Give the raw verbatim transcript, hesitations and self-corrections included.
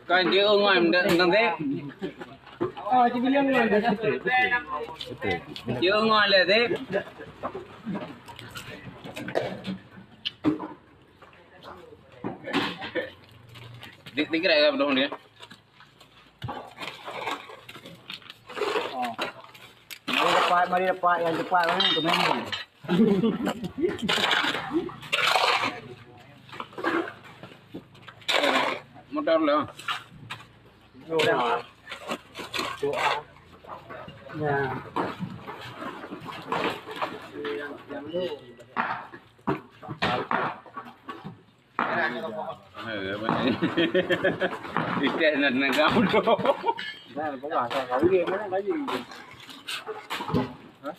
Kan jeuet ngon nanti. Ah, jeuet ngon nanti. Jeuet ngon lé deh. Di, di kira ya, belum dia. Oh. Mari dapat, mari dapat yang cepat kan, kemain. Motor lah. Doa. Doa. Ya. Ikan nak nak gaul tu. Dah, buka, dah, kau dia mana lagi? Ha?